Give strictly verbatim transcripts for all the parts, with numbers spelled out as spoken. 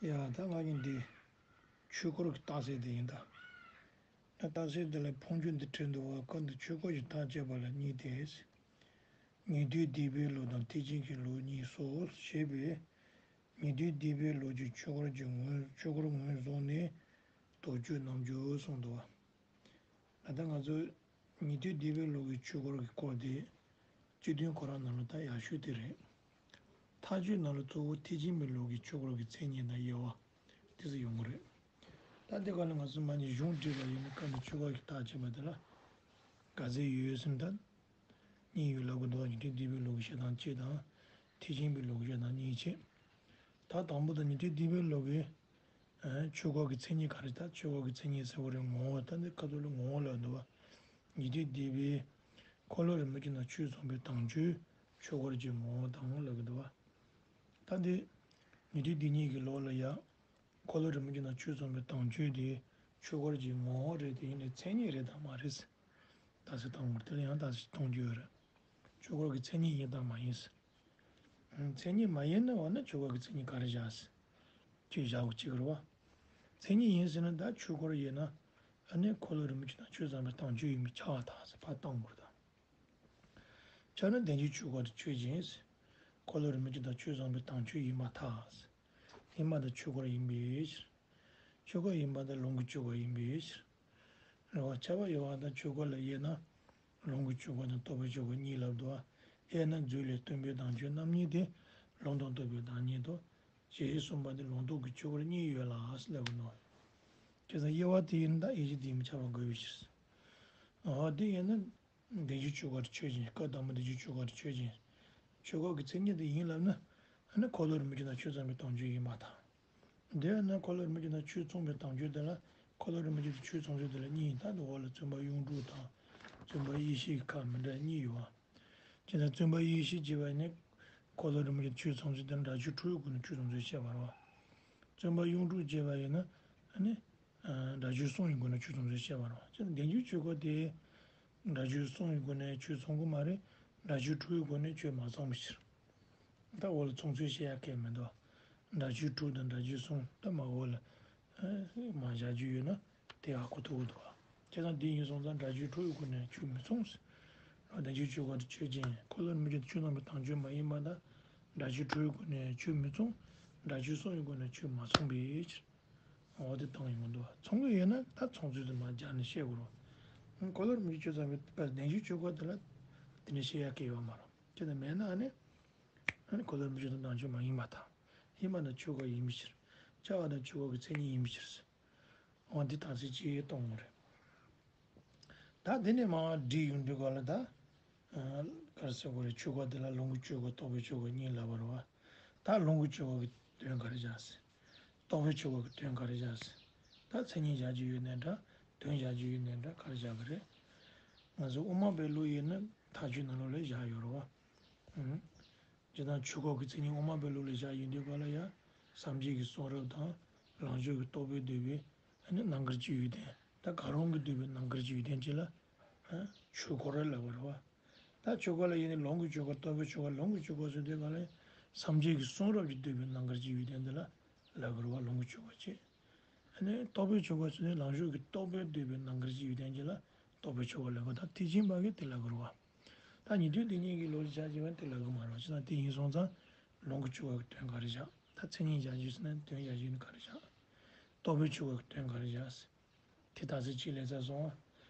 ཡ་ད་ང་གཉིས་འདི་ཆོས་འཁོར་གྱི་རྟགས་གསལ་དེ་ཡིན་ད། ད་རྟགས་གསལ་དེ་ལ་འཕོ་འགྱུར་འདི་བྲིས་འདུག་བ། སྐབས་འདིར་ཆོས་འཁོར་གྱི་མཐའ་དཔྱད་པ་ལ་གཉིས་ཏེ། ཉེ་དུས་སྡིག་པའི་ལུགས་དང་ཐེག་ཆེན་གྱི་ལུགས་གཉིས་སོ་ཞེས་པས། ཉེ་དུས་སྡིག་པའི་ལུགས་ཀྱི་ཆོས་འཁོར་གྱི་ངོས་ཆོས་འཁོར་ངོས་བཟུང་ནས་དོགས་གཅོད་རྣམ་འགྱུར་གསུངས་འདུག་བ། ད་ལྟ་ང་ཚོ་ཉེ་དུས་སྡིག་པའི་ལུགས་ཀྱི་ཆོས་འཁོར་གྱི་སྐོར་དེ་སྤྱི་དོན་ཁོ་རང་ནང་ལ་ད་ཡག་ཤོས་དེ་རེད། མཐའ་དཔྱོད་ནང་ལ་གཙོ་བོ་ཐེག་ཆེན་པའི་ལུགས་ཀྱི་ཆོས་འཁོར་གྱི་མཚན་ཉིད་དང་དབྱེ་བ་དེ་ཚོ་ཡོང་གི་རེད། ད་དེ་ག་ལ་ང་ཚོ་མ་ཉེས་གཞུང་བྲིས་པ་ཡིན་ན་སྐབས་འདིར་ཆོས་འཁོར་གྱི་རྟགས་བྱས་པ་དེ་ལ་ག་ཚད་ཡོད་ཡོད་ཟེར་ན་ད། གཉིས་ཡོད་ལབ་གི་འདུག་ཉེ་དུས་སྡིག་པའི་ལུགས་ཀྱི་བཤད་སྟངས་གཅིག་དང་། ཐེག་ཆེན་པའི་ལུགས་ཀྱི་བཤད་སྟངས་གཉིས་བྱས། ད་དང་པོ་དང་ཉེ་དུས་སྡིག་པའི་ལུགས་ཀྱི་ཨ་ཆོས་འཁོར་གྱི་མཚན་ཉིད་ག་རེ། ད་ཆོས་འཁོར་གྱི་མཚན་ཉིད་ཟེར་བ་རེད། ངོ་བོ། ད་འདི་ཁ་ཐོག་ལ་ངོ་བོ་ལབ་འདུག་བ། ཉེ་དུས་སྡིག་པའི་འཁོར་ལོ་རིན་པོ་ཆེ་དང་ཆོས་མཚུངས་པའི་དམ་ཆོས་ཆོས་འཁོར་གྱི་ངོ་བོ་དང་ལབ་གི་འདུག་བ། ད་འདི་ཉེ་དུས་སྡིག་ཉེས་ཀྱི་ལུགས་ལ་ཡ། འཁོར་ལོ་རིན་པོ་ཆེ་དང་ཆོས་མཚུངས་པའི་དམ་ཆོས་དེ་ཆོས་འཁོར་གྱི་ངོ་བོ་རེད་དེ། ཡིན་ནའི་མཚན་ཉིད་རེད་དམ་མ་རེད། ད་གཟོད་གཏོང་དགོས་རེད། དེ་ལ་ཡང་ད་གཟོད་གཏོང་རྒྱུ་ཡོད་རེད། ཆོས་འཁོར་གྱི་མཚན་ཉིད་ཡིན་དམ་མ་ཡིན་ཟེར། མཚན་ཉིད་མ་ཡིན་ན་འོ་ན་ཆོས་འཁོར་གྱི་མཚན་ཉིད་ག་རེ་བཞག་ཟེར། ཅིག་བཞག་དགོས་ཅིག་རེད་བ། མཚན་ཉིད་ཡིན་ཟེར་ན་ད་ཆོས་འཁོར་ཡིན་ན་ཨ་ནི་འཁོར་ལོ་རིན་པོ་ཆེ་དང་ཆོས་མཚུངས་པའི་དམ་ཆོས་ཡིན་པས་ཁྱབ་པར་ཐལ་ཟེར་ཕར་གཏོང་དགོས་རེད་ད། ཁྱབ་ན་ལྡན་གཅིག་ཆོས་འཁོར་དེ་ཆོས་ཅན་ཟེར། འཁོར་ལོ་རིན་པོ་ཆེ་དང་ཆོས་མཚུངས་པའི་དམ་ཆོས་ཡིན་པར་ཐལ་ཟེར། ཡིན་པར་ཐལ། ཆོས་འཁོར་ཡིན་པའི་ཕྱིར། ཆོས་འཁོར་ཡིན་པར་ཐལ། ལུང་གི་ཆོས་འཁོར་ཡིན་པའི་ཕྱིར། རེད་བ། ཁྱབ་པ་ཡོད་པར་ཐལ། ཆོས་འཁོར་ལ་དབྱེ་ན། ལུང་གི་ཆོས་འཁོར་དང་རྟོགས་པའི་ཆོས་འཁོར་གཉིས་ལབ་འདུག་བ། དབྱེ་ན་རྫས་ལས་སྟོན་པའི་དམ་ཆོས་རྣམ་གཉིས་ཏེ། ལུང་དང་རྟོགས་པའི་བདག་ཉིད་དོ། ཞེས་གསུངས་པ་ནི་ལུང་རྟོགས་ཀྱི་ཆོས་འཁོར་གཉིས་ཡོད་ལ་ཟེར་ལབ་ཀྱི་འདུག་བ། བྱས་ཙང་དབྱེ་བ་དེ་ཡིན་ད་དབྱེ་གཞི་དེ་ཡིན་པས་ཁྱབ་པ་དགོས་པའི་ཕྱིར། འོ་དེ་ཡིན་ན། ལྡན་གཅིག་ཆོས་འཁོར་ཆོས་ཅན། སྐབས་དང་པོ་ལྡན་གཅིག་ཆོས་འཁོར་ཆོས་ཅན། ཆོས་འཁོར་གྱི་མཚན་ཉིད་དེ་ཡིན་ལབ་ན། ཨ་ནི་འཁོར་ལོ་རིན་པོ་ཆེ་དང་ཆོས་མཚུངས་པའི་དམ་ཆོས་ཡིན་པར་ཐལ། དེ་ཡང་ན་འཁོར་ལོ་རིན་པོ་ཆེ་དང་ཆོས་མཚུངས་པའི་དམ་ཆོས་དེ་ལ། འཁོར་ལོ་རིན་པོ་ཆེ་དང་ཆོས་མཚུངས་ཆོས་དེ་ལ་གཉིས་ཡིན། ད་འདི་འོག་ལ་བརྩོན་པ་གཡུང་དྲུང་དང་། བརྩོན་པ་ཡེ་ཤེས་ཀྱི་ཁག་མི་འདྲ་གཉིས་ཡོད་བ། བྱས་ཙང་བརྩོན་པ་ཡེ་ཤེས་བྱས་པ་ཡིན་ན། འཁོར་ལོ་རིན་པོ་ཆེ་དང་ཆོས་མཚུངས་ཆོས་དེ་ལ་སྒྲ་ཆོས་དྲུག་གི་སྒོ་ནས་ཆོས་མཚུངས་ཆོས་བཤད་པ་རེད་བ། བརྩོན་པ་གཡུང་དྲུང་བྱས་པ་ཡིན་ན། ཨ་ནི། སྒྲ་ཆོས་གསུམ་གྱི་སྒོ་ནས་ཆོས་མཚུངས་ཆོས་བཤད་པ་རེད་བ། བྱས་ཙང་ལྡན་གཅིག་ཆོས་འཁོར་དེ། སྒྲ་ཆོས་གསུམ་གྱི་སྒོ་ནས་ཆོས་མཚུངས་ཀྱི་མ་རེད། སྒྲ་ཆོས་དྲུག་གི་སྒོ་ནས་ཆོས་མ་མཚུངས་པའི་ཕྱིར། ད་འོག་ལ་མཚུངས་ཚུལ་བཤད་ཡ་གལ་མི་འདུག་སྒྲ་ཆོས་དྲུག་དང་སྒྲ་ཆོས་གསུམ་ད་མར་འོག་ལ་མར་བཞག་རྒྱུ་ཡོད་ན་དེ་ཧ་གོ་ཐུབ་ཀྱི་འདུག་བ། བྱས་ཙང་འདི་ཡིན་སོང་ཙང་སྒྲ་ཆོས་དྲུག་གི་སྒོ་ནས་ཆོས་མི་མཚུངས། ལྡན་གཅིག་ཆོས་འཁོར་ཆོས་ཅན། འཁོར་ལོ་རིན་པོ་ཆེ་དང་ཆོས་མཚུངས་པའི་དམ་ཆོས་མ་ཡིན་པར་ཐལ། སྒྲ་ཆོས་དྲུག་གི་སྒོ་ནས་ཆོས་མི་མཚུངས། སྒྲ་ཆོས་གསུམ་གྱི་སྒོ་ནས་ཆོས་མ་མཚུངས་པའི་ཕྱིར། འོ་དེ་བཏང་ཡོང་གི་འདུག་མཚུངས་ཀྱི་ཡོད་ན་ད་མཚུངས་ཚུལ་དེ་མར་སྦྱར་ནས་བཤད་དགོས་རེད། འཁོར་ལོ་རིན་པོ་ཆེ་ཆོས་མཚུངས་པའི་ལྡན་གཅིག་ཆོས་འཁོར་དེ་ལ་དེ་འདྲ་བཤད་ཡ་གལ་ཡོད་མ་རེད། དེ་ལྟར་མེད་ན་ཨ་ནི། ཨ་ནི་འཁོར་ལོ་རིན་པོ་ཆེ་དང་དམ་ཆོས་མ་ཡིན་པར་ཐལ། ཡིན་པར་ཐལ། ཆོས་འཁོར་ཡིན་པའི་ཕྱིར། ཁྱབ་པ་དང་ཆོས་འཁོར་གྱི་མཚན་ཉིད་ཡིན་པའི་ཕྱིར། འོ་འདི་དག་ཚིག་གཅིག་གཏོང་དགོས་རེད། ད་དེ་ནས་མར་བསྒྲིགས་ཡོང་དུས་ག་ལ་ད། ག་རེ་ཟེར་དགོས་རེད། ཆོས་འཁོར་དེ་ལ་ལུང་གི་ཆོས་འཁོར་རྟོགས་པའི་ཆོས་འཁོར་གཉིས་ལབ་པ་རེད་བ། ད་ལུང་གི་ཆོས་འཁོར་གྱི་དོན་ག་རེ་བཞག་ཟེར། རྟོགས་པའི་ཆོས་འཁོར་གྱི་དོན་ག་རེ་བཞག་ཟེར། ད་མཚན་ཉིད་བཞག་རྒྱུ་ཡོད་ནའི་འདྲ། དོན་བཞག་རྒྱུ་ཡོད་ནའི་འདྲ། ག་རེ་བཞག་གི་རེད། ང་ཚོ་དབུ་མ་པའི་ལུགས་ཡིན་ན་མཐའ་དཔྱོད་ནང་ལོགས་ལ་བཞག་ཡོད་རེད་བ། ཨུམ། སྤྱིར་བཏང་ཆོས་འཁོར་གྱི་མཚན་ཉིད་དབུ་མ་པའི་ལུགས་ལ་བཞག་ཡོང་དུས་ག་ལ་ཡ། སངས་རྒྱས་ཀྱི་གསུང་རབ་དང་། ལང་ཕྱོགས་ཀྱི་རྟོགས་པས་བསྡུས་པའི་ཨ་ནི་རྣམ་དཀར་གྱི་ཡོན་ཏན། ད་གང་རུང་གིས་བསྡུས་པའི་རྣམ་དཀར་གྱི་ཡོན་ཏན་བཅས་ལ་ཨ་ཆོས་འཁོར་ལབ་པ་རེད་བ། ད་ཆོས་འཁོར་ལ་ཡིན་ནའི་ལུང་གི་ཆོས་འཁོར་རྟོགས་པའི་ཆོས་འཁོར། ལུང་གི་ཆོས་འཁོར་ཟེར་དུས་ག་ལ་སངས་རྒྱས་ཀྱི་གསུང་རབ་ཀྱིས་བསྡུས་པའི་རྣམ་དཀར་གྱི་ཡོན་ཏན་འདི་ལ་ལབ་དགོས་རེད་བ། ལུང་གི་ཆོས་འཁོར་བྱས། ཨ་ནི་རྟོགས་པའི་ཆོས་འཁོར་ཟེར་ནས་ལང་ཕྱོགས་ཀྱི་རྟོགས་པས་བསྡུས་པའི་རྣམ་དཀར་གྱི་ཡོན་ཏན་བཅས་ལ་རྟོགས་པའི་ཆོས་འཁོར་ལབ་དགོས། ད་ཐེག་ཆེན་པ་གིས་དེ་ལབ་དགོས་རེད་བ། ད་ཉེ་དུས་སྡིག་ཉེས་ཀྱི་ལུགས་ལ་བཞག་བྱས་པ་དེ་ལབ་དགོས་མ་རེད་བ། བྱས་ཙང་དེ་ཡིན་སོང་ཙང་ལུང་གི་ཆོས་འཁོར་གྱི་དོན་ག་རེ་བཞག་ད་མཚན་ཉིད་བཞག་རྒྱུ་ཟེར་ན་དོན་བཞག་རྒྱུ་ནི་ག་རེ་བཞག་རྟོགས་པའི་ཆོས་འཁོར་གྱི་དོན་ག་རེ་བཞག་ཟེར། དེ་དག་ཚིག་གཅིག་ལས་ཚར་སོང་བ།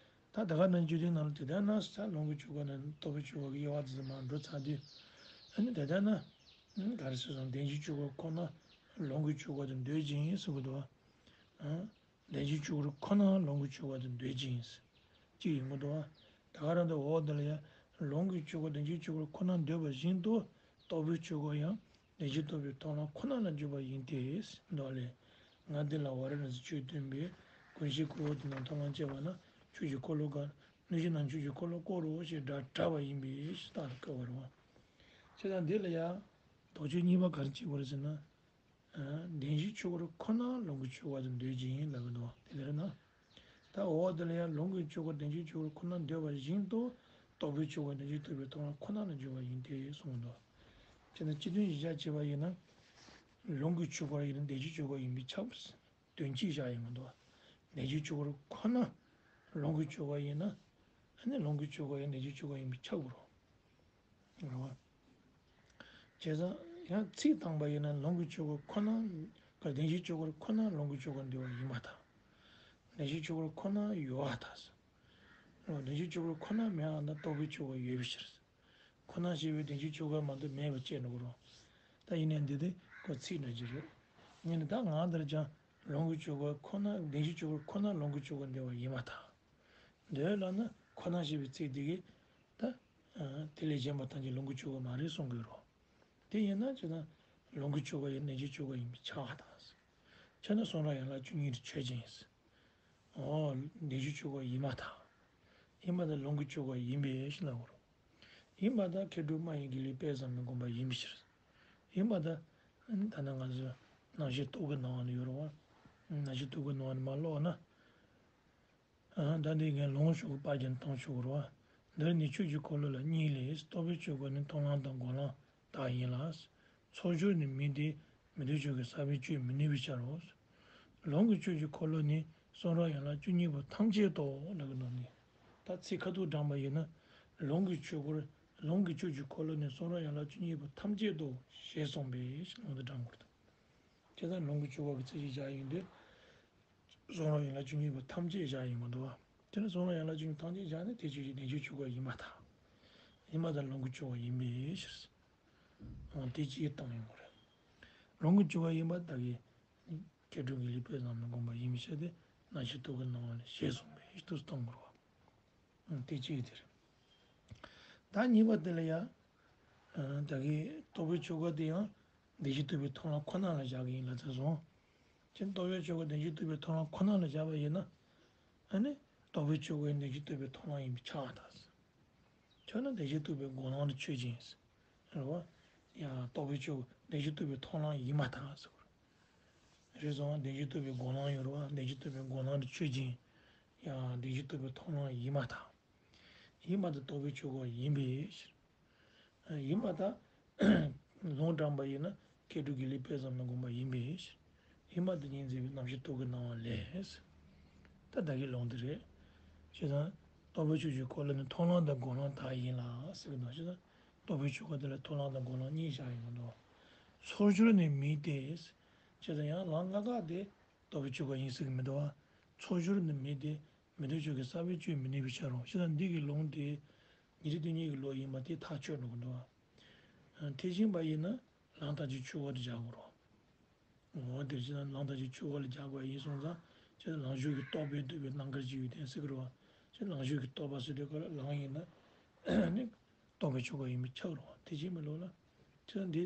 ད་ད་ག་ནང་བརྗོད་དོན་ནང་ལ་དེ་ལྟར་ན་ཟེར། ལུང་གི་ཆོས་འཁོར་དང་རྟོགས་པའི་ཆོས་འཁོར་གྱི་དབྱེ་བ་དེ་ཚོ་མར་འགྲོ་ཚར་དུས། ཨ་ནི་དེ་ལྟར་ན། ཨ་ནི་ག་རེ་ཟེར་སོང་། ལྡན་གཅིག་ཆོས་འཁོར་ཁོ་ན་ལུང་གི་ཆོས་འཁོར་དང་འདོད་ཅིང་ཟེར་གྱི་འདུག་བ། ཨ། ལྡན་གཅིག་ཆོས་འཁོར་ཁོ་ན་ལུང་གི་ཆོས་འཁོར་དང་འདོད་ཅིང་ཟེར། གཅིག་ཡིན་གྱི་འདུག་བ། ད་ག་རང་དུ་འོག་འདི་ལ་ཡང་ལུང་གི་ཆོས་འཁོར་ལྡན་གཅིག་ཆོས་འཁོར་ཁོ་ན་འདོད་པ་བཞིན་དུ་རྟོགས་པའི་ཆོས་འཁོར་ཡང་ལྡན་གཅིག་རྟོགས་པའི་ཐོབ་ལམ་ཁོ་ན་ལ་འཇུག་པ་ཡིན་ཏེ་ཟེར་འདུག་ལེ། ང་འདི་ལ་ཝཱ་ར་ཎ་སིའི་ཆོས་སྟོན་པའི་ཀུན་གཞི་ཀུན་འོད་དེ་རྣམས་ཐོབ་ལམ་སྐྱེས་པ་ན་ཆོས་ཀྱི་འཁོར་ལོ་བསྐོར། གནོད་བྱེད་རྣམས་ཆོས་ཀྱི་འཁོར་ལོ་བསྐོར་རོ་ཞེས་སྒྲ་བསྒྲགས་པ་ཡིན་པས་ཞེས་རྟགས་ལ་བཀོད་པ་རེད་བ། བྱས་ཙང་འདི་ལ་ཡང་དོགས་གཅོད་གཉིས་པ་ག་རེ་བྱེད་དགོས་རེད་ཟེར་ན། ལྡན་གཅིག་ཆོས་འཁོར་ཁོ་ན་ལུང་གི་ཆོས་འཁོར་དང་འདོད་ཅིང་ལབ་ཀྱི་འདུག་བ། དེ་ལྟར་ན། ད་འོག་དེ་ལ་ཡང་ལུང་གི་ཆོས་འཁོར་ལྡན་གཅིག་ཆོས་འཁོར་ཁོ་ན་འདོད་པ་བཞིན་དུ་རྟོགས་པའི་ཆོས་འཁོར་ལྡན་གཅིག་རྟོགས་པའི་ཐོབ་ལམ་ཁོ་ན་ལ་འཇུག་པ་ཡིན་ཏེ་གསུངས་འདུག་བྱས་ན་སྤྱི་དོན་གཞི་བཞག་བྱས་པ་ཡིན་ན། ལུང་གི་ཆོས་སྐོར་ཡིན་ན་བདེན་བཞིའི་ཆོས་སྐོར་ཡིན་པས་ཁྱབ་པར་དོན་གཅིག་བཞག་ཡིན་མི་འདུག་བ། བདེན་བཞིའི་ཆོས་སྐོར་ཁོ་ན་ལུང་གི་ཆོས་སྐོར་ཡིན་ན། ཨ་ནི་ལུང་གི་ཆོས་སྐོར་ཡང་བདེན་བཞིའི་ཆོས་སྐོར་ཡིན་པས་ཁྱབ་དགོས་རེད་བ། བྱས་ཙང་ཡང་ཚིག་བཏང་པ་ཡིན་ན་ལུང་གི་ཆོས་སྐོར་ཁོ་ན། བདེན་བཞིའི་ཆོས་སྐོར་ཁོ་ན་ལུང་གི་ཆོས་སྐོར་འདུས་པ་ཡིན་པར་ཐལ། བདེན་བཞིའི་ཆོས་སྐོར་ཁོ་ན་ཡོད་པར་ཐལ། བདེན་བཞིའི་ཆོས་སྐོར་ཁོ་ན་མེད་པ་ན་རྟོགས་པའི་ཆོས་སྐོར་ཡོད་པའི་ཕྱིར། ཁོ་ན་ཞེས་པའི་བདེན་བཞིའི་ཆོས་སྐོར་མ་གཏོགས་མེད་པར་བཤད་འགྲོ་གི་རེད། ད་ཡིན་ནའི་འདི་དེ་ཁོ་ཚིག་འདྲ་ཅིག་རེད། ཡིན་ནའི་ད་ང་འདིར་ཀྱང་ལུང་གི་ཆོས་སྐོར་ཁོ་ན་བདེན་བཞིའི་ཆོས་སྐོར་ཁོ་ན་ལུང་གི་ཆོས་སྐོར་འདུས་པ་ཡིན་པར་ཐལ། འདོད་ལབ་ན་ཁོ་ན་ཞེས་པའི་ཚིག་འདི་གིས་ད་དེ་ལས་གཞན་པ་ཐམས་ཅད་ལུང་གི་ཆོས་སྐོར་མ་རེད་གསུང་གི་རེད། དེ་ཡིན་ན་ཅི་ན་ལུང་གི་ཆོས་སྐོར་ཡང་བདེན་བཞིའི་ཆོས་སྐོར་ཡིན་པས་ཁྱབ་པར་ཐལ། ཁྱབ་ན་གསུང་རབ་ཡན་ལག་བཅུ་གཉིས་དེ་ཆོས་ཅན། ཨོ། བདེན་བཞིའི་ཆོས་སྐོར་ཡིན་པར་ཐལ། ཡིན་པར་ཐལ་ལུང་གི་ཆོས་སྐོར་ཡིན་པས་ཞེས་ལབ་དགོས་རེད། ཡིན་པར་ཐལ་མཁས་གྲུབ་སྨྲ་བའི་དགེ་ལེགས་དཔེ་ཙམ་མི་སྒོམ་པ་ཡིན་པའི་ཕྱིར། ཡིན་པར་ཐལ། ད་ནི་ང་ཚོས་རྣམ་བཤད་ཐོག་གི་ནང་ནས་ཡོད་རེད་བ། རྣམ་བཤད་ཐོག་གི་ནང་ནས་མར་ཀློག་ན། ཨ། ད་འདི་ངས་ལུང་ཤོག་གི་པར་རྒྱན་བཏང་ཆོག་གི་རེད་བ། འདིར་ནི་ཆོས་ཀྱི་འཁོར་ལོ་ལ་གཉིས་ལས། རྟོགས་པའི་ཆོས་སྐོར་ནི་མཐོང་ལམ་དང་སྒོམ་ལམ་དག་ཡིན་ལ། ཚོགས་སྦྱོར་ནི་མིན་ཏེ། མི་འདོད་ཆོས་ཀྱི་ས་བོན་གཅོད་མི་ནུས་པའི་ཕྱིར་རོ། ལུང་གི་ཆོས་ཀྱི་འཁོར་ལོ་ནི་གསུང་རབ་ཡན་ལག་བཅུ་གཉིས་པོ་ཐམས་ཅད་དོ་ལབ་ཀྱི་ནོ་ནི། ད་ཚིག་ཁ་ཐུག་དྲངས་པ་ཡིན་ན། ལུང་གི་ཆོས་སྐོར། ལུང་གི་ཆོས་ཀྱི་འཁོར་ལོ་ནི་གསུང་རབ་ཡན་ལག་བཅུ་གཉིས་པོ་ཐམས་ཅད་དོ་ཞེས་གསུངས་པས་ལུང་དུ་དྲངས་དགོས་རེད། དེ་ལྟར་ལུང་གི་ཆོས་སྐོར་གྱི་ཚིག་གཞི་བཞག་ཡིན་དུས། གསུང་རབ་ཡན་ལག་བཅུ་གཉིས་པོ་ཐམས་ཅད་བཞག་ཡིན་མི་འདུག་བ། དེ་ནི་གསུང་རབ་ཡན་ལག་བཅུ་གཉིས་ཐམས་ཅད་བཞག་ནས་དེ་ཆོས་ཀྱི་བདེན་བཞིའི་ཆོས་སྐོར་ཡིན་པར་ཐལ། ཡིན་པར་ཐལ་ལུང་གི་ཆོས་སྐོར་ཡིན་པའི་ཕྱིར། འོ་དེ་ཅིག་བཏང་ཡོང་གི་རེད། ལུང་གི་ཆོས་སྐོར་ཡིན་པར་ཐལ་གྱི། མཁས་གྲུབ་དགེ་ལེགས་དཔེ་ཙམ་མི་སྒོམ་པ་ཡིན་པའི་ཕྱིར་ཏེ། རྣམ་བཤད་ཐོག་གི་ནང་ལ་ཞེས་གསུངས་པའི་ཕྱིར་དུ་གཏོང་དགོས་རེད་བ། དེ་གཅིག་དེ་རེད། ད་གཉིས་པ་དེ་ལ་ཡང་། ད་གི་རྟོགས་པའི་ཆོས་སྐོར་དེ་ཡང་བདེན་བཞི་རྟོགས་པའི་མཐོང་ལམ་ཁོ་ན་ལ་བཞག་གི་ཡིན་ལབ་ཚར་སོང་། ཁྱེད་རྟོགས་པའི་ཆོས་སྐོར་བདེན་བཞི་རྟོགས་པའི་མཐོང་ལམ་ཁོ་ན་ལ་བཞག་པ་ཡིན་ན། ཨ་ནི། རྟོགས་པའི་ཆོས་སྐོར་བདེན་བཞི་རྟོགས་པའི་མཐོང་ལམ་ཡིན་པས་ཁྱབ་པར་ཐལ། ཁྱོད་ནི་བདེན་བཞི་རྟོགས་པའི་སྒོམ་ལམ་ནི་ཆོས་ཅན། རེད་བ། ཡང་རྟོགས་པའི་ཆོས་བདེན་བཞི་རྟོགས་པའི་མཐོང་ལམ་ཡིན་པར་ཐལ་ཟེར་བ། རེད་སོང་བ། བདེན་བཞི་རྟོགས་པའི་སྒོམ་ལམ་ཡོད་རེད་བ། བདེན་བཞི་རྟོགས་པའི་སྒོམ་ལམ་ནི་ཆོས་ཅན། ཡང་བདེན་བཞི་རྟོགས་པའི་མཐོང་ལམ་ཡིན་པར་ཐལ། ཡིན་པར་ཐལ་རྟོགས་པའི་ཆོས་སྐོར་ཡིན་པའི་ཕྱིར། ཡིན་པར་ཐལ། ལུང་དྲངས་པ་ཡིན་ན་མཁས་གྲུབ་དགེ་ལེགས་དཔེ་ཙམ་མི་སྒོམ་པ་ཡིན་པའི་ཕྱིར། ཡིན་པར་ཐལ་ཉིད་འཛིན་པའི་རྣམ་བཤད་ཐོག་གི་སྣང་བ་ལས། ད་ད་གི་ལུང་དེ་རེད། བྱས་ཙང་། རྟོགས་པའི་ཆོས་ཀྱི་འཁོར་ལོ་ནི་མཐོང་ལམ་དང་སྒོམ་ལམ་དག་ཡིན་ལ་ཟེར་གི་འདུག་བྱས་ཙང་། རྟོགས་པའི་ཆོས་སྐོར་དེ་ལ་མཐོང་ལམ་དང་སྒོམ་ལམ་གཉིས་བཞག་ཡིན་གི་འདུག་ཚོགས་སྦྱོར་ནི་མིན་ཏེ། བྱས་ཙང་ཡང་ལམ་ལྔ་ཀ་དེ་རྟོགས་པའི་ཆོས་སྐོར་ཡིན་ཟེར་གི་མི་འདུག་བ། ཚོགས་སྦྱོར་ནི་མིན་ཏེ། མི་འདོད་ཆོས་ཀྱི་ས་བོན་གཅོད་མི་ནུས་པའི་ཕྱིར་རོ། བྱས་ཙང་འདི་གི་ལུང་དེ། ཉན་ཐོས་དེ་ཉིད་ཀྱི་ལུགས་ཡིན་པ་དེ་ཐག་ཆོད་འགྲོ་གི་འདུག་བ། ཐེག་ཆེན་པ་ཡིན་ན་ལམ་དག་ཆོས་ཀྱི་འཁོར་ལོ་དེ་བཞག་དགོས་རེད། འོ་དེ་བྱས་ན་ལམ་དག་ཆོས་ཀྱི་འཁོར་ལོ་རྒྱག་དགོས་ཡིན་སོང་ཙང་། ཁྱེད་ལམ་ཞུགས་ཀྱི་རྟོགས་པས་བསྡུས་པའི་རྣམ་དཀར་གྱི་ཡུལ་ལྡན་ཟེར་གི་རེད་བ། ཁྱེད་ལམ་ཞུགས་ཀྱི་རྟོགས་པ་ཟེར་དུས་སྐབས་ལ་ལམ་ཡིན་ན་ནི་རྟོགས་པའི་ཆོས་སྐོར་ཡིན་པས་ཁྱབ་རེད་བ། ཐེག་ཆེན་པའི་ལུགས་ལ། ཁྱེད་འདི་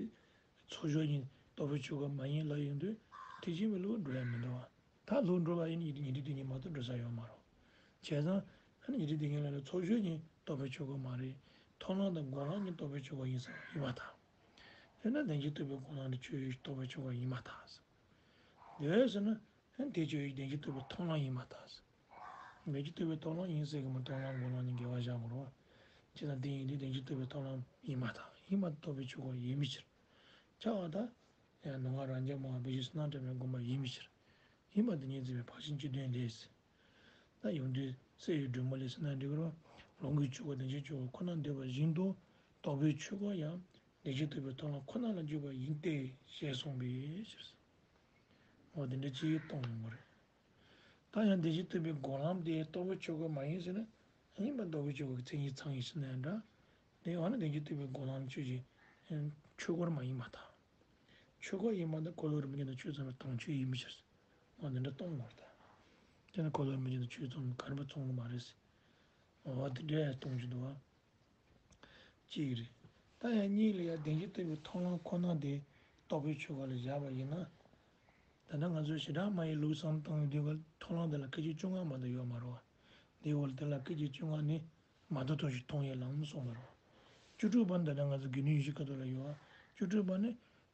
ཚོགས་སྦྱོར་ཡིན་རྟོགས་པའི་ཆོས་སྐོར་མ་ཡིན་ལབ་ཡོང་དུས་ཐེག་ཆེན་པའི་ལུགས་འགྲོ་ཡ་མི་འདུག་བ། ད་ལུགས་འགྲོ་བ་ཡིན་ན་ཉན་ཐོས་དེ་ཉིད་མ་གཏོགས་འགྲོ་ས་ཡོད་མ་རེད། བྱས་ཙང་ཨ་ནི་ཉན་ཐོས་དེ་ཉིད་ལ་ཚོགས་སྦྱོར་ཉིད་རྟོགས་པའི་ཆོས་སྐོར་མ་རེད། མཐོང་ལམ་དང་སྒོམ་ལམ་ཉིད་རྟོགས་པའི་ཆོས་སྐོར་ཡིན་ས་ཡིན་པར་ཐལ། དེས་ན་བདེན་བཞི་རྟོགས་པའི་སྒོམ་ལམ་ནི་ཆོས་རྟོགས་པའི་ཆོས་སྐོར་ཡིན་པར་ཐལ། དེ་ཟེར་ན་ཨ་ནི་དེ་ཆོས་བདེན་བཞི་རྟོགས་པའི་མཐོང་ལམ་ཡིན་པར་ཐལ། བདེན་བཞི་རྟོགས་པའི་མཐོང་ལམ་ཡིན་ཟེར་གི་མི་མཐོང་ལམ་སྒོམ་ལམ་གཉིས་འགལ་བ་བཞག་དགོས་རེད་བ། བྱས་ཙང་དེ་ཡིན་དུས་བདེན་བཞི་རྟོགས་པའི་མཐོང་ལམ་ཡིན་པར་ཐལ། ཡིན་པར་རྟོགས་པའི་ཆོས་སྐོར་ཡིན་པའི་ཕྱིར། ཁྱབ་པར་ཐལ། ཡང་ནུབ་ངག་རབ་འབྱམས་པ་དཔེ་བཞི་བསོད་ནམས་བསྐྱེད་པའི་སྒོམ་པ་ཡིན་པའི་ཕྱིར། ཡིན་པར་ཐལ་ཉིད་འཛིན་པའི་བག་ཆགས་སྤྱི་དོན་ལས། ད་ཡོང་དུས་སྲས་ཡི་སྒྲོན་མ་ལས་ཟེར་ན་འགྲིག་གི་རེད་བ། ལུང་གི་ཆོས་སྐོར་བདེན་བཞིའི་ཆོས་སྐོར་ཁོ་ན་འདོད་པ་བཞིན་དུ་རྟོགས་པའི་ཆོས་སྐོར་ཡང་བདེན་བཞི་རྟོགས་པའི་མཐོང་ལམ་ཁོ་ན་ལ་འཇུག་པ་ཡིན་ཏེ་ཞེས་གསུངས་པའི་ཕྱིར། འོ་དེ་འདྲ་ཅིག་གཏོང་ཡོང་གི་རེད། ད་ཡང་བདེན་བཞི་རྟོགས་པའི་སྒོམ་ལམ་དེ་རྟོགས་པའི་ཆོས་སྐོར་མ་ཡིན་ཟེར་ན། ཡིན་པར་རྟོགས་པའི་ཆོས་སྐོར་གྱི་མཚན་ཉིད་ཚང་ཡིན་ཟེར་ན་ཡང་འདྲ། དེ་ཡང་ན་བདེན་བཞི་རྟོགས་པའི་སྒོམ་ལམ་ཆོས་ཀྱི་ཆོས་སྐོར་མ་ཡིན་པར་ཐལ། ཆོས་སྐོར་ཡིན་པ་ནི་འཁོར་ལོ་རིན་པོ་ཆེ་དང་ཆོས་ཚང་བའི་དོན་ཆོས་ཡིན་པའི་ཕྱིར། འོ་འདི་འདྲ་གཏོང་དགོས་རེད་ད། དེ་ནི་འཁོར་ལོ་རིན་པོ་ཆེ་དང་ཆོས་ཚང་ག་རེ་ཕར་ཚང་གི་མ་རེད་ཟེར། འོ་དེ་འདྲ་ཡང་གཏོང་རྒྱུ་འདུག་བ། གཅིག་རེད། ད་ཡང་གཉིས་ལ་ཡང་བདེན་བཞི་རྟོགས་པའི་མཐོང་ལམ་ཁོ་ན་དེ་རྟོགས་པའི་ཆོས་སྐོར་ལ་བཞག་པ་ཡིན་ན། ད་ལྟ་ང་ཚོས་བྱེ་བྲག་སྨྲ་བའི་ལུགས་བསམ་བློ་བཏང་ཡོང་དུས་སྐབས་མཐོང་ལམ་དེ་ལ་སྐད་ཅིག་བཅོ་ལྔ་མ་གཏོགས་ཡོད་མ་རེད་བ། དེའི་འོག་ལ་དེ་ལ་སྐད་ཅིག་བཅོ་ལྔ་ནི་མ་རྟོགས་ཐོག་ཞིག་མཐོང་བའི་ལམ་གསུངས་པ་རེད། བཅུ་དྲུག་པ་ནི་ད་ལྟ་ང་ཚོ་དགེ་འདུན་ཡིད་བཞིན་ཀ་ཏོ་ལ་ཡོད་བ། བཅུ་དྲུག་པ་ནི་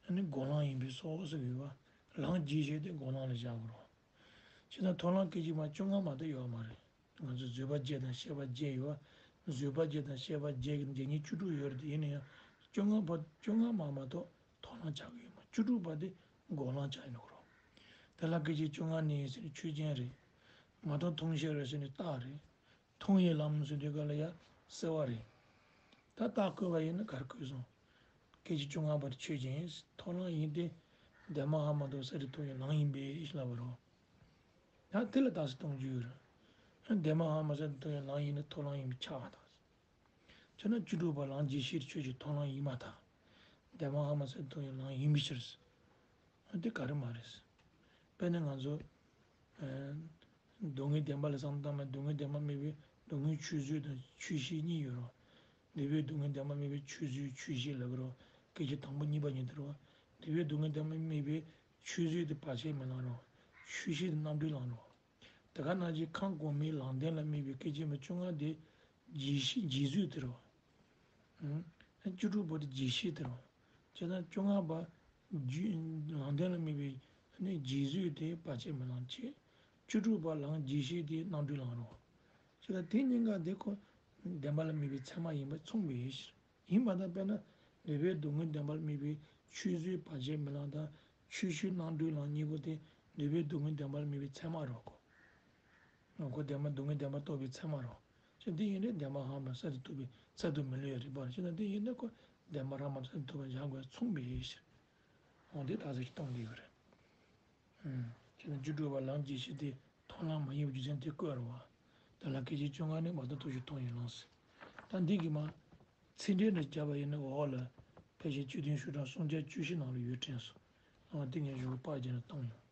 ཨ་ནི་སྒོམ་ལམ་ཡིན་པས་སོ་ཟེར་གི་ཡོད་བ། ལམ་རྒྱས་བྱས་ཏེ་སྒོམ་ལམ་ལ་བཞག་དགོས་རེད་བ། བྱས་ཙང་མཐོང་ལམ་སྐད་ཅིག་མ་བཅོ་ལྔ་མ་གཏོགས་ཡོད་མ་རེད། ང་ཚོ་བཟོད་པ་བརྒྱད་དང་ཤེས་པ་བརྒྱད་ཡོད་བ། བཟོད་པ་བརྒྱད་དང་ཤེས་པ་བརྒྱད་ཀྱི་འདི་གཉིས་བཅུ་དྲུག་ཡོད་རེད་དེ་ཡིན་ན་ཡང་བཅོ་ལྔ་པ་བཅོ་ལྔ་མ་མ་གཏོགས་མཐོང་ལམ་ཆགས་ཀྱི་ཡོད་མ་རེད། བཅུ་དྲུག་པ་དེ་ འགོག་ལམ་ཆགས་ཡིན་ནོ་རོ། དེ་ལ་སྐད་ཅིག་བཅོ་ལྔ་ནི་ཟེར་ནི་ཆོས་ཅན་རེད། མ་རྟོགས་མཐོང་ཤེས་རེད་ཟེར་ནི་རྟགས་རེད། མཐོང་བའི་ལམ་ཟེར་དུས་ག་ལ་ཡ་སེལ་བ་རེད། ད་རྟགས་བཀོད་པ་ཡིན་ན་ག་རེ་བཀོད་སོང་། སྐད་ཅིག་བཅོ་ལྔ་པ་དེ་ཆོས་ཅན་ཡིན། མཐོང་ལམ་ཡིན་ཏེ། འདས་མ་ཧ་མ་ཐོབ་ས་རེ་མཐོང་བའི་ལམ་ཡིན་པས་ལབ་པ་རོ། ད་དེ་ལ་རྟགས་སུ་གཏོང་རྒྱུ་ཡོད་རེད། འདས་མ་ཧ་མ་ས་རེ་མཐོང་བའི་ལམ་ཡིན་ན་མཐོང་ལམ་ཡིན་པས་ཁྱབ་པ་དང་། ཆོས་ན་བཅུ་དྲུག་པ་ལམ་རྗེས་ཤེས་ཆོས་ཀྱི་མཐོང་ལམ་ཡིན་པར་ཐལ། འདས་མ་ཧ་མ་ས་རེ་མཐོང་བའི་ལམ་ཡིན་པའི་ཕྱིར། འདི་ག་རེ་མ་རེད། དཔེར་ན་ང་ཚོ། སྡུག་བསྔལ་བདེན་པ་ལ་བསམ་བློ་བཏང་ན་སྡུག་བསྔལ་བདེན་པ་དམིགས་པའི་སྡུག་བསྔལ་ཆོས་བཟོད་དང་ཆོས་ཤེས་གཉིས་ཡོད་རེད། འདས་པའི་སྡུག་བསྔལ་བདེན་པ་དམིགས་པའི་ཆོས་བཟོད་ཆོས་ཤེས་ལབ་ཀྱི་རེད། སྐད་ཆ་དང་པོ་གཉིས་པ་གཉིས་དེ་རེད། འདས་པའི་སྡུག་བསྔལ་བདེན་པ་དམིགས་པའི་ཆོས་བཟོད་དེ་བར་ཆད་མེད་ལམ་རེད། ཆོས་ཤེས་དེ་རྣམ་གྲོལ་ལམ་རེད། དེ་ག་ནང་བཞིན་ཁམས་གོང་མའི་ལམ་བདེན་ལ་དམིགས་པའི་སྐད་ཅིག་མ་བཅོ་ལྔ་དེ་རྗེས་ཤེས་རྗེས་བཟོད་དེ་རེད། ཨུམ། བཅུ་དྲུག་པོ་དེ་རྗེས་ཤེས་དེ་རེད། བྱས་ཙང་བཅོ་ལྔ་པ་རྒྱུ་ལམ་བདེན་ལ་དམིགས་པའི་ནི་རྗེས་བཟོད་དེ་བར་ཆད་མེད་ལམ་བྱེད། བཅུ་དྲུག་པ་ལམ་རྗེས་ཤེས་དེ་རྣམ་གྲོལ་ལམ་རེད། བྱས་ཙང་དེ་གཉིས་ཀ་དེ་ཁོ་བདེན་པ་ལ་དམིགས་པའི་ཚད་མ་ཡིན་པ་མཚུངས་པའི་ཕྱིར། ཡིན་པ་དང་དཔེར་ན་འདས་པའི་སྡུག་བསྔལ་བདེན་པ་ལ་དམིགས་པའི་ཆོས་བཟོད་བར་ཆད་མེད་ལམ་དང་ཆོས་ཤེས་རྣམ་གྲོལ་ལམ་གཉིས་པོ་དེ་འདས་པའི་སྡུག་བསྔལ་བདེན་པ་ལ་དམིགས་པའི་ཚད་མ་རེད་ཁོ། ཁོ་བདེན་པ་སྡུག་བསྔལ་བདེན་པ་རྟོགས་པའི་ཚད་མ་རེད། ཅེས་འདི་ཡིན་ན་བདེན་པ་ཧ་མ་ས་རེ་ཐུབ་པའི་ཚད་དུ་མི་ལུས་ཡ་རིགས་པ་རེད། ཅེས་ན་འདི་ཡིན་ན་ཁོ་བདེན་པ་ར་མ་ས་རེ་ཐུབ་པ་བཞག་དགོས་མཚུངས་པའི་ཕྱིར། འོ་འདི་རྟགས་གསལ་གྱི་སྟོང་འདི་གི་རེད། ཅེས་ན་བཅུ་དྲུག་པ་ལམ་རྗེས་ཤེས་དེ་མཐོང་ལམ་མ་ཡིན་པའི་རྒྱུ་མཚན་དེ་བཀོད་རེད་བ། དེ་ལ་སྐད་ཅིག་བཅོ་ལྔ་ནི་མ་རྟོགས་ཐོག་ཞུགས་མཐོང་བའི་ལམ་ཟེར། ད་འདི་གི་མ། ཚིག་འགྲེལ་འདྲ་བརྒྱབ་པ་ཡིན་ན་འོག་ལ་ཕལ་ཆེར་བཅུད་ལྡན་ཤུགས་དྲག་སུམ་བརྒྱ་བཅུ་བཞི་ནང་ལ་ཡོད་དྲན་སོང་། ཨ་དེ་ངས་ཞུ་བ་པར་བརྒྱབ་ནས་བཏང་ཡོང་།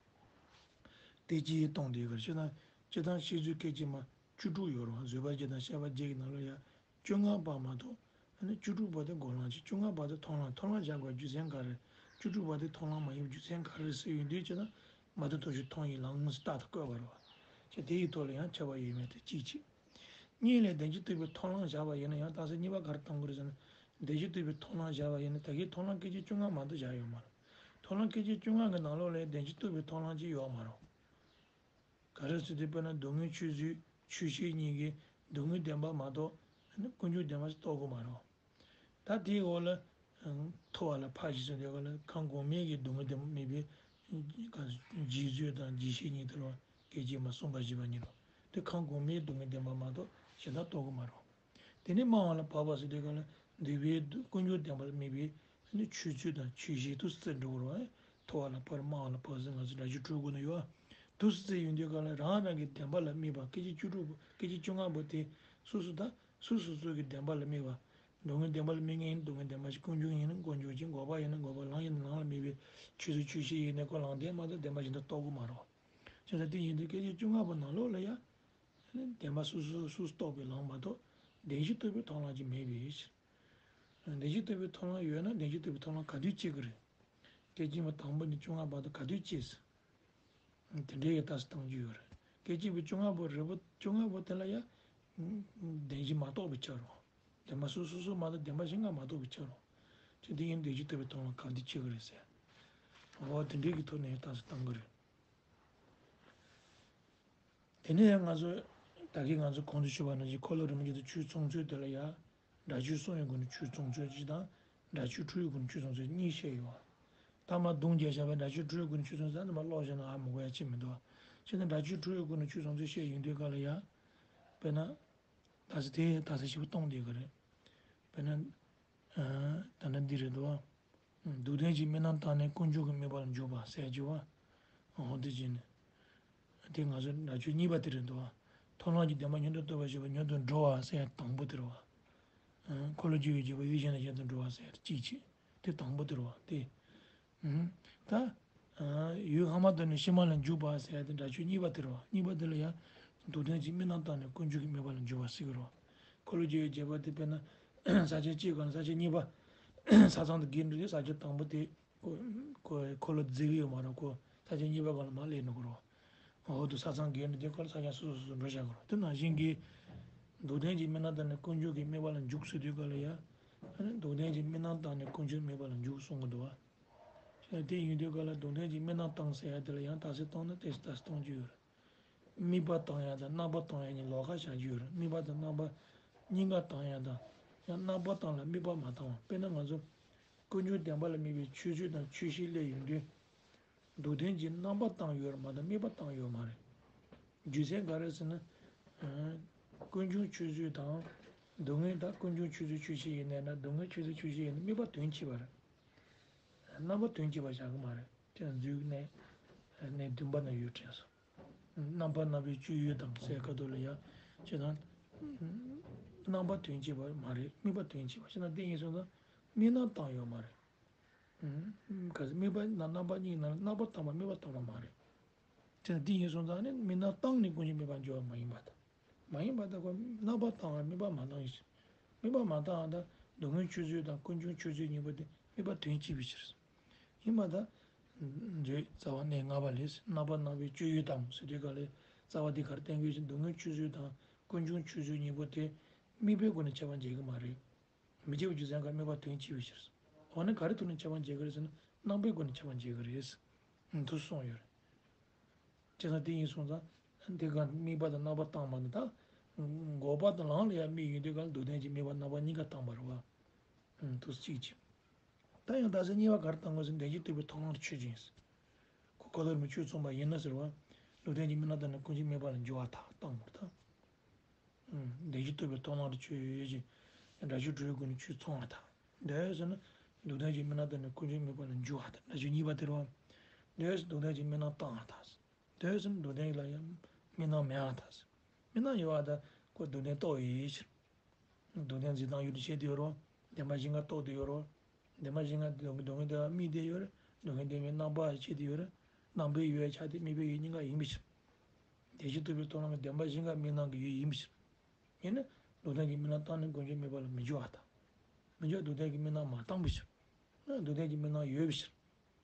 དེ་ཅིའི་སྟོང་དེ་གར་ཅི་དང་ཅི་དང་ཤེས་ཚུལ་སྐད་ཅིག་མ་བཅུ་དྲུག་ཡོད་རུང་བཟོད་པ་བརྒྱད་དང་བཤད་པ་བརྒྱད་ཀྱི་ནང་ལ་ཡང་བཅོ་ལྔ་པ་མ་གཏོགས་ཨ་ནི་བཅུ་དྲུག་པ་དེ་འགོག་ལམ་ཅིག་བཅོ་ལྔ་པ་དེ་མཐོང་ལམ་མཐོང་ལམ་བཞག་དགོས་རྒྱུ་མཚན་ག་རེ། བཅུ་དྲུག་པ་དེ་མཐོང་ལམ་མ་ཡིན་རྒྱུ་མཚན་ག་རེ་ཟེར་ཡོང་དུས་ཅི་དང་མ་རྟོགས་ཐོག་ཞུགས་མཐོང་བའི་ལམ་ཟེར་རྟགས་དེ་བཀོད་པ་རེད་བ། ཅི་དེ་ཡི་ཐོག་ལ་ཡང་ཁྱབ་པ་ཡོད་མེད་དེ་གཅིག་བྱས། གཉིས་ལས་བདེན་བཞི་རྟོགས་པའི་མཐོང་ལམ་བཞག་པ་ཡིན་ན་ཡང་རྟགས་གསལ་གཉིས་པ་ག་རེ་གཏོང་གི་རེད་ཟེར་ན། བདེན་བཞི་རྟོགས་པའི་མཐོང་ལམ་བཞག་པ་ཡིན་ན་ད་གིན་མཐོང་ལམ་སྐད་ཅིག་བཅོ་ལྔ་མ་གཏོགས་བཞག་ཡོད་མ་རེད། མཐོང་ལམ་སྐད་ཅིག་བཅོ་ལྔ་གི་ནང་ལོགས་ལ་བདེན་བཞི་རྟོགས་པའི་མཐོང་ལམ་ཅིག་ཡོད་མ་རེད། ག་རེ་ཟེར་དུས་དཔེར་ན་སྡུག་བསྔལ་ཆོས་བཟོད་ཆོས་ཤེས་གཉིས་ཀྱིས་སྡུག་བསྔལ་བདེན་པ་མ་གཏོགས་ཀུན་འབྱུང་བདེན་པ་ཞིག་རྟོགས་གི་མ་རེད། ད་དེའི་འོག་ལ་ཐོབ་པ་ལ་ཕར་ཞིག་ཟེར་དུས་ག་ལ་ཁམས་གོང་མའི་གི་སྡུག་བསྔལ་བདེན་པ་དམིགས་པའི་རྗེས་བཟོད་དང་རྗེས་ཤེས་གཉིས་དེ་རེད་བ། སྐད་ཅིག་མ་གསུམ་པ་བཞི་པ་གཉིས་རེད། དེ་ཁམས་གོང་མའི་སྡུག་བསྔལ་བདེན་པ་མ་གཏོགས་གཞན་དག་རྟོགས་གི་མ་རེད། དེ་ནས་སྨྲ་བ་ལ་བབས་པ་ཟེར་དུས་ག་ལ་འདས་པའི་ཀུན་འབྱུང་བདེན་པ་ལ་དམིགས་པའི་ནི་ཆོས་ཚུལ་དང་ཆོས་ཤེས་དུ་རྩི་འགྲོ་གི་རེད་བ། ཐོབ་པ་ལ་ཕར་སྨྲ་བ་ལ་བབས་ཟེར་ང་ཚོ་སྒྲ་སྒྱུར་འཕྲུལ་དགོས་ནི་ཡོད། དུ་སུ་ཚེ་ཡོང་དུས་ག་ལ་རང་རང་གི་བདེན་པ་ལ་དམིགས་པ་སྐད་ཅིག་བཅུ་དྲུག་པོ་སྐད་ཅིག་བཅོ་ལྔ་པོ་དེ་སོ་སོ་དང་སོ་སོ་སོ་གི་བདེན་པ་ལ་དམིགས་པ། སྡུག་བསྔལ་བདེན་པ་ལ་དམིགས་ངེས་ཡིན་སྡུག་བསྔལ་བདེན་པ་ཞིག་ཀུན་འབྱུང་ཡིན་ན་ཀུན་འབྱུང་ཞིག་འགོག་པ་ཡིན་ན་འགོག་པ་ལམ་ཡིན་ན་ལམ་ལ་དམིགས་པའི་ཆོས་སུ་ཆོས་ཤེས་ཡིན་ན་ཀུན་ལམ་བདེན་མ་གཏོགས་བདེན་པ་གཞན་དག་རྟོགས་གི་མ་རེད། བྱས་ཙང་དེ་ཡིན་དུས་སྐད་ཅིག་བཅོ་ལྔ་པོ་ནང་ལོགས་ལ་ཡང་བདེན་པ་སོ་སོ་སོ་སོ་རྟོགས་པའི་ལམ་མ་གཏོགས་བདེན་བཞི་རྟོགས་པའི་མཐོང་ལམ་ཅིག་མེད་པའི་ཕྱིར། བདེན་བཞི་རྟོགས་པའི་མཐོང་ལམ་ཡོད་ན་བདེན་བཞི་རྟོགས་པའི་མཐོང་ལམ་ག་དུས་སྐྱེ་གི་རེད། སྐད་ཅིག་མ་དང་པོ་ནས་བཅོ་ལྔ་བར་དུ་ག་དུས་སྐྱེས། དེ་འདྲའི་ཡི་རྟགས་སུ་བཏང་རྒྱུ་ཡོད་རེད། སྐད་ཅིག་པའི་བཅོ་ལྔ་པོ་རེད་པོ་བཅོ་ལྔ་པོ་དེ་ལ་ཡང་བདེན་བཞི་མ་རྟོགས་པའི་ཆ་རོ། བདེན་པ་སོ་སོ་སོ་མ་གཏོགས་བདེན་པ་གཞན་ལྔ་མ་རྟོགས་པའི་ཆ་རོ། ཅི་དེ་ཡིན་བདེན་བཞི་རྟོགས་པའི་མཐོང་ལམ་ག་དུས་སྐྱེ་གི་རེད་ཟེར། འོ་དེ་འདྲའི་གི་ཐོག་ནས་ཡི་རྟགས་སུ་བཏང་གི་རེད། དེ་ནས་ང་ཚོ་ད་གིན་ང་ཚོ་གོང་དུ་ཞུས་པ་ནང་བཞིན་འཁོར་ལོ་རིམ་བཞིན་དུ་ཆོས་མཚུངས་ཚུལ་དེ་ལ་ཡང་སྒྲ་ཆོས་གསུམ་ཡོད་དགོས་ན་ཆོས་མཚུངས་ཚུལ་གཅིག་དང་སྒྲ་ཆོས་འཁྲུལ་ཡོད་དགོས་ན་ཆོས་མཚུངས་ཚུལ་གཉིས་བཤད་ཡོད་པ། ད་མ་བརྡུང་རྒྱག་བྱས་པ་སྒྲ་ཆོས་འཁྲུལ་ཡོད་དགོས་ན་ཆོས་མཚུངས་ཚུལ་ད་མ་ཀློག་བྱས་ན་ཨ་མི་དགོས་ཡ་ཅི་མི་འདུག་བ། བྱས་ན་སྒྲ་ཆོས་འཁྲུལ་ཡོད་དགོས་ན་ཆོས་མཚུངས་ཚུལ་བཤད་ཡོང་དུས་ག་ལ་ཡང་། དཔེར་ན། ད་ས་དེ་ད་ས་ཞིབ་པོ་གཏོང་བསྡད་ཀྱི་རེད། དཔེར་ན། ད་ནི་འདི་རེད་འདུག་བ། སྡུག་བདེན་གྱི་དམིགས་རྣམ་བཏང་ནས་ཀུན་འབྱུང་གི་དམིགས་པ་ལ་འཇུག་པ་ཟེར་རྒྱུ་བ། འོ་དེ་བྱས་ནས། དེ་ང་ཚོ་སྒྲ་ཆོས་གཉིས་པ་དེ་རེད་འདུག་བ། མཐོང་ལམ་གྱི་བདེན་པ་མྱུར་དུ་རྟོགས་པར་བྱེད་པ་མྱུར་དུ་འགྲོ་བ་ཟེར་ཡ་དང་པོ་དེ་རེད་བ། འཁོར་ལོས་སྒྱུར་བའི་རྒྱལ་པོ་ཡུལ་གཞན་ལ་གཞན་དུ་འགྲོ་བ་ཟེར་ཡ་གཅིག་བྱས། དེ་དང་པོ་དེ་རེད་བ་དེ། ད། ཡུལ་ལྷག་མ་དོར་ནས་ཕྱི་མ་ལ་འཇུག་པ་ཟེར་ཡ་དེ་སྒྲ་ཆོས་གཉིས་པ་དེ་རེད་བ། གཉིས་པ་དེ་ལ་ཡང་སྡུག་བདེན་གྱི་དམིགས་རྣམ་བཏང་ནས་ཀུན་འབྱུང་གི་དམིགས་པ་ལ་འཇུག་པ་ཟེར་གྱི་རེད་བ། འཁོར་ལོས་སྒྱུར་བའི་རྒྱལ་པོ་དེ་དཔེར་ན། ས་ཆ་གཅིག་ག་ན་ས་ཆ་གཉིས་པ། ས་མཚམས་དེ་བརྒལ་འགྲོ་དུས་ས་ཆ་དང་པོ་དེ། ཁོ་ཁོ་འཁོར་ལོ་འཛེག་གི་ཡོད་མ་རེད་ཁོ། ས་ཆ་གཉིས་པ་ག་ལ་མར་སླེབས་འགྲོ་གི་རེད་བ། འོ་དུ་ས་མཚམས་བརྒལ་འགྲོ་དུས་ཁོ་ལ་ས་ཆ་སོ་སོ་སོ་སོ་འགྲོ་བཞག་གི་རེད་བ། དེ་ནང་བཞིན་གྱི། སྡུག་བདེན་གྱི་དམིགས་རྣམ་བཏང་ནས་ཀུན་འབྱུང་གི་དམིགས་པ་ལ་འཇུག་ཟེར་དུས་ག་ལ་ཡ། སྡུག་བདེན་གྱི་དམིགས་རྣམ་བཏང་ནས་ཀུན་འབྱུང་དམིགས་པ་ལ་འཇུག་གསུང་གི་འདུག་བ། དེ་ཡིན་དུས་ག་ལ་སྡུག་བདེན་གྱི་དམིགས་རྣམ་བཏང་ཟེར་ཡ་དེ་ལ་ཡང་རྟགས་གསལ་བཏང་ན་དེ་རྟགས་གསལ་གཏོང་རྒྱུ་ཡོད་རེད། དམིགས་པ་བཏང་ཡ་དང་རྣམ་པ་བཏང་ཡ་གཉིས་ལོགས་ཀ་བཞག་རྒྱུ་ཡོད་རེད། དམིགས་པ་དང་རྣམ་པ་གཉིས་ཀ་བཏང་ཡ་དང་། ཡང་རྣམ་པ་བཏང་ལ་དམིགས་པ་མ་བཏང་བ། དཔེར་ན་ང་ཚོ་ཀུན་འབྱུང་བདེན་པ་ལ་དམིགས་པའི་ཆོས་ཚུལ་དང་ཆོས་ཤེས་སླེབས་ཡོང་དུས། སྡུག་བདེན་གྱི་རྣམ་པ་བཏང་ཡོད་རེད་མ་གཏོགས་དམིགས་པ་བཏང་ཡོད་མ་རེད། རྒྱུ་མཚན་ག་རེ་ཟེར་ན། ཨ། ཀུན་འབྱུང་ཆོས་བརྗོད་དང་། སྡུག་བསྔལ་དང་ཀུན་འབྱུང་ཆོས་བརྗོད་ཆོས་ཅན་ཡིན་ནའི་ན། སྡུག་བསྔལ་ཆོས་བརྗོད་ཆོས་ཅན་ཡིན་ན་དམིགས་པ་དོན་གཅིག་པ་རེད། རྣམ་པ་དོན་གཅིག་པ་བཞག་གི་མ་རེད། དེ་མཛོད་གནས་གནས་བདུན་པ་ན་ཡོད་དྲན་སོང་། རྣམ་པ་སྣང་བའི་སྤྱོད་ཡུལ་དང་ཟེར་ཁ་ཐུག་ལ་ཡ། ཅེ་དང་། རྣམ་པ་དོན་གཅིག་པ་མ་རེད། དམིགས་པ་དོན་གཅིག་པ་ཞིག་ན་དེ་ཡིན་སོང་ཙང་དམིགས་རྣམ་བཏང་ཡོད་མ་རེད། ཨུམ། ག་ཟེར། དམིགས་པ་ན་རྣམ་པ་གཉིས་ན་རྣམ་པ་བཏང་བ་དམིགས་པ་བཏང་བ་མ་རེད། དེ་ན་དེ་ཡིན་སོང་ཙང་ནི་དམིགས་རྣམ་བཏང་ནས་ཀུན་གཞི་དམིགས་པ་འཇོག་པ་མ་ཡིན་པ་དང་། མ་ཡིན་པ་དང་ཁོ་རྣམ་པ་བཏང་བ་དམིགས་པ་མ་བཏང་ཡིན་ཞིང་། དམིགས་པ་མ་བཏང་བ་དང་སྡུག་བསྔལ་ཆོས་བརྗོད་དང་ཀུན་འབྱུང་ཆོས་བརྗོད་གཉིས་པོ་དེ་དམིགས་པ་དོན་གཅིག་པའི་ཕྱིར། ཡིན་པ་དང་། མཛོད་རྩ་བ་གནས་ལྔ་པ་ལས། རྣམ་པ་སྣང་བའི་སྤྱོད་ཡུལ་དང་ཟེར་དུས་ག་ལས་རྩ་བ་འདི་གར་བསྟན་དགོས་ཤིང་། སྡུག་བསྔལ་ཆོས་བརྗོད་དང་ཀུན་འབྱུང་ཆོས་བརྗོད་གཉིས་པོ་དེ་དམིགས་པའི་སྒོ་ནས་ཁྱབ་པ་འབྱེད་ཀྱི་མ་རེད། མི་འབྱེད་པའི་རྒྱུ་མཚན་ག་དམིགས་པ་དོན་གཅིག་པའི་ཕྱིར། འོ་ན་ག་རེ་ཐོག་ནས་ཁྱབ་པ་འབྱེད་ཀྱི་རེད་ཟེར་ན་རྣམ་པའི་སྒོ་ནས་ཁྱབ་པ་འབྱེད་ཀྱི་རེད། འདུག་གསུངས་ཡོད་རེད། བྱས་ཙང་དེ་ཡིན་སོང་ཙང་། འདི་ག་དམིགས་པ་དང་རྣམ་པ་བཏང་བ་ནི་ད། འགོག་པ་དང་ལམ་ལ་ཡང་དམིགས་ཡོད་དུས་ག་ལ་སྡུག་བདེན་གྱི་དམིགས་པ་རྣམ་པ་གཉིས་ཀ་བཏང་བ་རེད་བ། འདུག་གཅིག་གཅིག་ད་ཡང་ད་ཟེར་གཉིས་པ་ག་རེ་བཏང་དགོས་ཟེར་ན་བདེན་བཞིའི་རྟོག་པའི་ཐོབ་ལམ་དུ་ཆོས་ཅན་ཟེར། ཁོ་ཁོ་ཐོག་རིམ་ཆོས་མཚུངས་པ་ཡིན་ན་ཟེར་བ། སྡུག་བདེན་གྱི་དམིགས་རྣམ་བཏང་ནས་ཀུན་གཞི་དམིགས་པ་ལ་འཇུག་པ་དང་བཏང་བར་ཐལ། བདེན་བཞིའི་རྟོག་པའི་ཐོབ་ལམ་དུ་ཆོས་ཅན། སྒྲ་སྒྱུ་འཕྲུལ་དབྱེ་ཀུན་ནས་ཆོས་མཚུངས་པར་ཐལ། འདོད་ཟེར་ན། སྡུག་བདེན་གྱི་དམིགས་རྣམ་བཏང་ནས་ཀུན་གཞི་དམིགས་པ་ལ་འཇུག་པ་དང་སྒྲ་སྒྱུ་གཉིས་པ་དེ་རེད་བ། འདོད་ཟེར་སྡུག་བདེན་གྱི་དམིགས་རྣམ་བཏང་བར་ཐལ། འདོད་ཟེར་ན་སྡུག་བདེན་ལ་ཡང་དམིགས་རྣམ་མེད་པར་ཐལ། དམིགས་རྣམ་ཡོད་པ་དང་ཁོ་སྡུག་བདེན་རྟོགས་ཡོད་ཕྱིར། སྡུག་བདེན་འཛིན་སྟངས་ཡོད་དུ་བྱས་ཏེ་ཡོད་རེད་བ། བདེན་པ་བཞི་ལྔ་རྟོགས་ཏེ་ཡོད་རེད་བ། བདེན་པ་བཞི་ལྔ་སྡུག་བདེན་དེ་དམིགས་ཏེ་ཡོད་རེད། སྡུག་བདེན་དེ་དམིགས་རྣམ་པར་བྱས་ཏེ་ཡོད་རེད། རྣམ་པའི་ཡུལ་ཆགས་ཏེ་དམིགས་པའི་ཡུལ་གཉིས་ཀ་ཡིན་པའི་ཕྱིར། བདེན་བཞིའི་རྟོག་པའི་ཐོབ་ལམ་གྱི་བདེན་པ་བཞི་ལྔ་དམིགས་རྣམ་གྱི་ཡུལ་ཡིན་པའི་ཕྱིར། ཡིན་ན། སྡུག་བདེན་གྱི་དམིགས་རྣམ་བཏང་ནས་ཀུན་གཞི་དམིགས་པ་ལ་མི་འཇུག་པར་ཐལ། མི་འཇུག་སྡུག་བདེན་གྱི་དམིགས་རྣམ་མ་བཏང་བའི་ཕྱིར། སྡུག་བདེན་གྱི་དམིགས་རྣམ་ཡོད་པའི་ཕྱིར།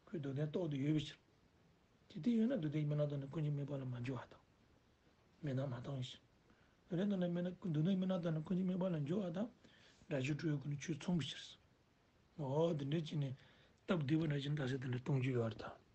ཁོས་སྡུག་བདེན་རྟོགས་ཏེ་ཡོད་པའི་ཕྱིར། དེ་དེ་ཡོད་ན་སྡུག་བདེན་གྱི་དམིགས་རྣམ་བཏང་ནས་ཀུན་གཞི་དམིགས་པ་ལ་མ་འཇུག་པར་ཐལ། དམིགས་རྣམ་མ་བཏང་ཕྱིར། སྡུག་བདེན་བཏང་ནས་དམིགས་རྣམ་སྡུག་བདེན་དམིགས་རྣམ་བཏང་ནས་ཀུན་གཞི་དམིགས་པ་ལ་འཇུག་པར་ཐལ། སྒྲ་སྒྱུ་འཕྲུལ་དབྱེ་ཀུན་ནས་ཆོས་མཚུངས་པའི་ཕྱིར། འོ་དེ་འདྲ་བྱས་ནས་སྟབས་བདེ་པོ་འདྲ་ཅིག་ད་ཟེར་དེ་འདྲ་གཏོང་རྒྱུ་ཡོད་རེད་ད།